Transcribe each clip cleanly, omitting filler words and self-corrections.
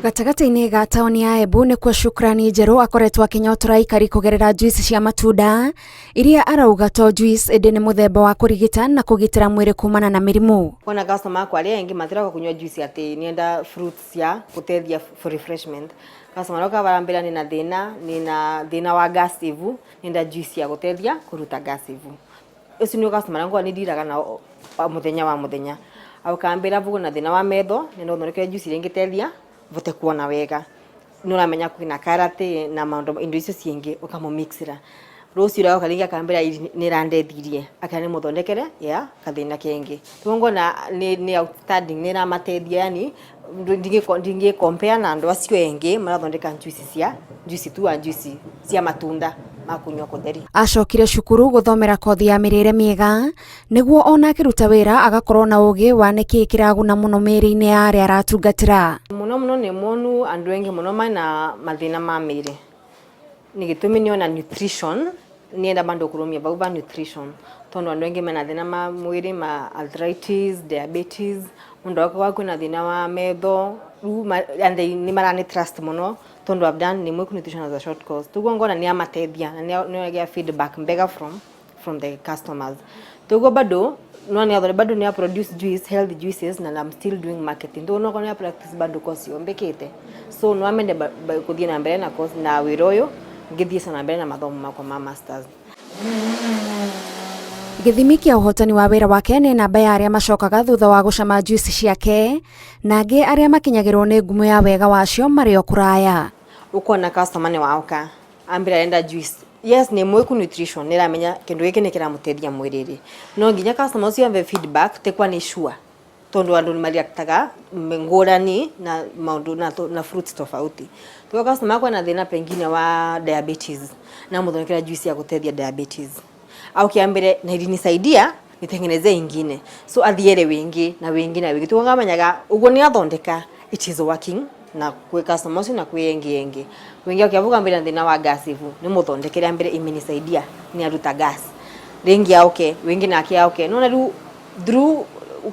Gatagatĩ-inĩ ga taũni ya Embu nĩkuo Shukrani Njerũ akoretwo akĩnyotora aikari kũgerera juice cia matunda iria arauga to juice ĩndĩ nĩ mũthemba wa kũrigita na kũgitĩra mwĩrĩ kumana na mĩrimũ. Kuona customer akwa arĩa aingĩ matiraga kunyua juice atĩ nienda fruits cia gũteithia for refreshment. Customer aroka barambĩra nĩna thĩna, nĩna thĩna wa gas ivu, nĩenda juice ya gũteithia kũruta gas ivu. Ũcio nĩ customer arĩa ngoragwo nĩ nao mũthenya wa mũthenya. Akambĩra vugo na thĩna wa metho, nĩenda ũthondekere juice ĩrĩa ĩngĩteithia vote kuona wega. Nĩ ũramenya kwĩna karati na maũndũ indo icio ciingĩ ũkamũmixĩra. Rũciũ rĩroka rĩngĩ akambĩra nĩ ĩrandethirie, akĩra nĩmũthondekere ya kathĩna kengĩ. Rĩu ngona nĩ outstanding, nĩ ĩramateithia yani ndingĩ compare na andũ acio engĩ marathondeka juice cia juice tu wa juice cia matunda ma kunyua kũtheri. Acokire cukuru gũthomera kothi ya mĩrĩre mĩega nĩguo ona akĩruta wĩra agakorwo na ũgĩ wa nĩkĩĩ kĩraguna mũno mĩrĩ-inĩ ya arĩa aratungatĩra. Mũno mũno nĩ monu andũ aingĩ mũno mena mathĩna ma mĩrĩ. Nĩ gĩtũmi nĩona nutrition nienda bado kũrũmia vau va nutrition tondu andũ aingĩ mena thĩna ma mwĩrĩ ma arthritis, diabetes, mũndũ akorwo kwĩna thĩna wa metho rĩu and they nĩ marani trust mũno tondu I've done nĩ mwĩku nutrition as a short course tuguo ngona nĩ amateithia na nĩ agĩa feedback mbega from the customers. Tuguo bado no nĩ bado nĩ produce juice, healthy juices, na I'm still doing marketing. Tuguo no nĩ practice bado course yo mbĩkĩte, so no amende kũthiĩ na mbere na course na wĩra ũyũ ngĩthiĩ na mbere na mathomo makwa ma masters. Gĩthimi kĩa ũhotani wa wĩra wake nĩ namba ya arĩa macokaga thutha wa gũcama juice ciake na angĩ arĩa makinyagĩrwo nĩ ngumo ya wega wacio marĩ o kũraya. Ũkona customer nĩ waoka ambĩra arenda juice, yes, nĩ mwĩku nutrition, nĩ ramenya kĩndũ gĩkĩ nĩ kĩramũteithia mwĩrĩ-rĩ, no nginya customer ũcio ave feedback tekwa nĩ sure tondu andu nĩ mareactaga ngũrani na maundu na fruits tofauti. Tuga customer akwa na thĩna pengine wa diabetes, na mũthondekera juice ya gũteithia diabetes, au kiambere na ilinisaidia nitengeneze ingine, so athiere wingi na wingi na wingi, tuga ngamenyaga uguo ni athondeka, it is working na kwĩ customer ũcio na kwĩ engi engi wingi. Akiavuga mbere na thĩna wa gas ivu, nĩ mũthondekere, ambere imenisaidia, ni aruta gas ringi, auke wingi nake auke nona. Riu through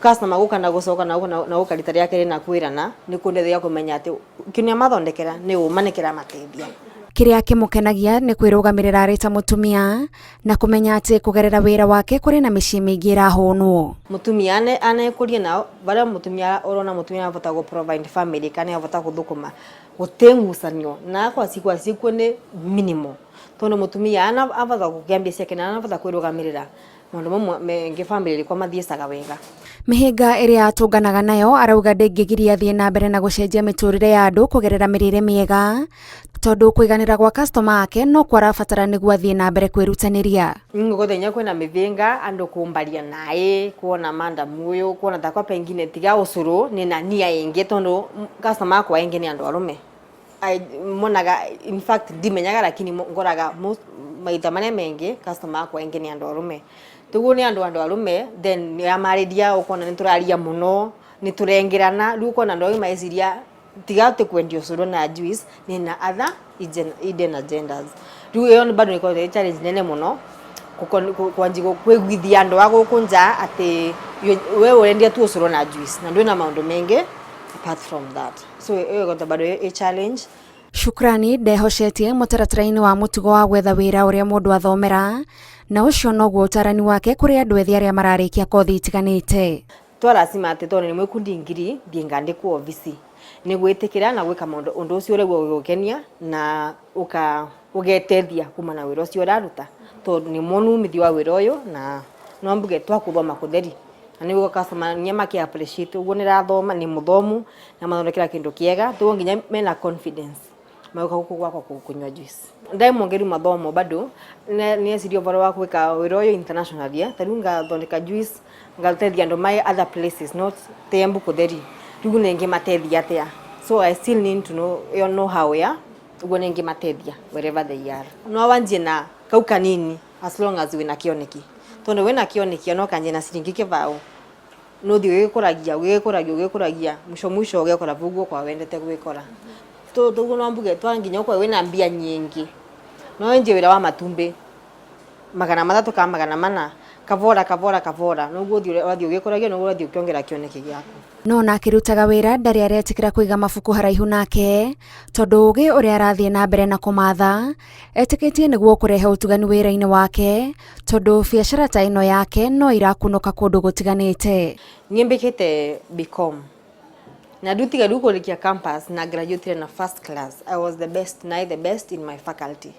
customer guka na gucoka na guka na guka rita rĩa kerĩ na kwĩrana nĩ kũndeithia kũmenya atĩ kĩrĩa mathondekera nĩ ũma nĩ kĩramateithia. Kĩrĩa kĩmũkenagia nĩ kwĩrũgamĩrĩra arĩ ta mũtumia na kũmenya atĩ kũgerera wĩra wake kũrĩ na mĩciĩ mĩingĩ ĩrahũnwo. Mũtumia anekũria nao barĩa mũtumia ũrona mũtumia avota gũ provide family kana avota gũthũkũma gũtĩ ngucanio na akwa cikwa cikuo nĩ minimal, tondu mũtumia avota kũgĩa mbia ciake na anavota kwĩrũgamĩrĩra maũndũ mamwe mengĩ, family kwa mathiĩcaga wega. Mĩhĩnga ĩrĩa atũnganaga nayo arauga ndĩngĩgiria athiĩ na mbere na gũcenjia mĩtũrĩre ya andũ kũgerera mĩrĩre mĩega, tondũ kũiganĩra gwa customer ake no kwarabatara nĩguo athiĩ na mbere kwĩrutanĩria. Ngũthenya kwĩna mĩthĩnga andũ kũmbaria naĩ kuona manda muyu kuona takwa pengine tiga ũcũrũ nĩ nia ĩngĩ, tondu customer akwa aingĩ nĩ andũ arũme. Monaga, in fact ndimenyaga, lakini ngoraga maita marĩa mengĩ customer akwa aingĩ nĩ andũ arũme. Tuguo nĩ andũ arũme, then nĩ amarĩria ũkona nĩ tũraria mũno, nĩ tũrengĩrana. Rĩu ũkona andũ agima meciria tiga atĩ kwendia ũcũrũ na juice, nĩ na other hidden agendas. Rĩu ĩyo nĩ bado nĩ challenge nene mũno kwanji kwĩguithia andũ a gũkũ nja atĩ we ũrendia tu ũcũrũ na juice na ndwĩna maũndũ mengĩ apart from that, so ĩyo ĩgota bado ĩ challenge. Shukrani ndehocetie mũtaratara-inĩ wa mũtugo wa gwetha wĩra ũrĩa mũndũ athomera, na ũcio noguo ũtarani wake kũrĩ andũ ethĩ arĩa mararĩkia kothi itiganĩte. Twa lazima atĩ tondũ nĩ mwĩkundi ngiri thiĩ ngandĩkwo obici nĩ gwĩtĩkĩra na gwĩka maũndũ ũndũ ũcio ũrĩa ũgũgũkenia na ũka ũgetethia kuma na wĩra ũcio ũraruta, tondũ nĩ mwonu umithio wa wĩra ũyũ na no mbuge twakuthoma kũtheri na nĩguo customer nginya maki appreciate ũguo nĩrathoma nĩ mũthomu na mathondekera kĩndũ kĩega, tuguo nginya mena confidence magũka gũkũ gwakwa kũnyua juice. Ndaimongeru mathomo bado nĩeciria ũhoro wa gwĩka wĩra ũyũ internationally, ta rĩu ngathondeka juice ngateithia andũ my other places, not te Embu kũtheri. Rĩu nĩngĩmateithia atĩa? So I still need to know ĩyo know how ya ũguo nĩngĩmateithia wherever they are. No wanjie na kau kanini as long as wĩna kĩoneki, tondũ wĩna kĩoneki no kanjie na ciringi kĩbaũ, nũthiĩ ũgĩkũragia ũgĩkũragia ũgĩkũragia, mwisho mwisho ũgekora vau kwa wendete gwĩkora. Tuguo no mbuge twa nginya ũkorwo wĩna mbia nyingĩ, no wenjie wĩra wa matumbĩ 300 kana 400. Kavora kavora kavora noguo ũthiĩ ũgĩkũragia, noguo ũrathiĩ ũkĩongera kĩoneki gĩaku. No ona akĩrutaga wĩra ndarĩ aretĩkĩra kũiga mabuku haraihu nake tondũ ũgĩ ũrĩa arathiĩ na mbere na kũmatha etĩkĩtie nĩguo kũrehe ũtuganu wĩra-inĩ wake, tondũ biacara ta ĩno yake no irakunũka kũndũ gũtiganĩte. Niĩ mbĩkĩte BCom na ndutiga rĩu kũrĩkia campus na graduated na first class. I was the best na the best in my faculty,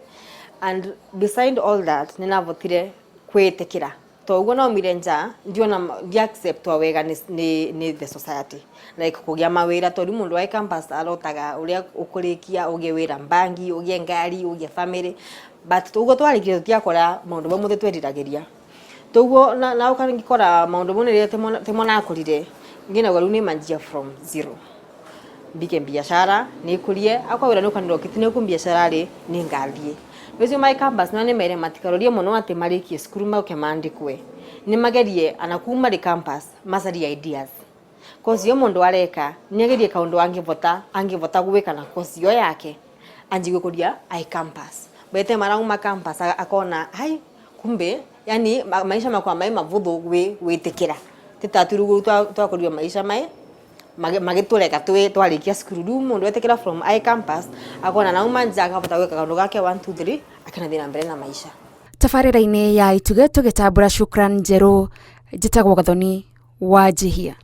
and beside all that nĩnavotire kwĩtĩkĩra to ũguo naumire nja ndiona ndiacceptwa wega nĩ the society, like kũgĩa mawĩra, tondũ mũndũ wa campus arotaga ũrĩa ũkũrĩkia ũgĩe wĩra mbangi, ũgĩe ngari, ũgĩe family, but ũguo twarĩkire tũtiakora maũndũ mau mothe tweriragĩria. Toguo na ũkangĩkora maũndũ mau rĩrĩa timo nakorire ngĩnaga rĩu nĩ manjia from zero, mbike biashara nĩkũrie akwa wĩra nĩũkanĩra ũkĩti nĩkũ biashara rĩ nĩ ngathiĩ rĩcio my campus na nĩmere matikarorie mũno atĩ marĩkie cukuru mauke mandĩkwe, nĩ magerie ana kuma rĩ campus macarie ideas, kosi yo mũndũ areka nĩagerie kaũndũ angĩvota gwĩka na kosi yo yake anji gwĩkũria ai campus bete marauma campus akona ai kumbe yani maisha makwa mai mavuthu gwĩ gwĩtĩkĩra titaturugu twakorirwe maisha mai magĩtũreka twĩ twarĩkia cukuru. Rĩu mũndũ etĩkĩra from i campus akona nauma nja akahota gwĩka kaũndũ gake 1 2 3 akanathiĩ na mbere na maisha. Tabarĩra-inĩ ya Itugĩ tũgĩtambũra Shukran Njerũ, njĩtagwo Gathoni wa Njihia.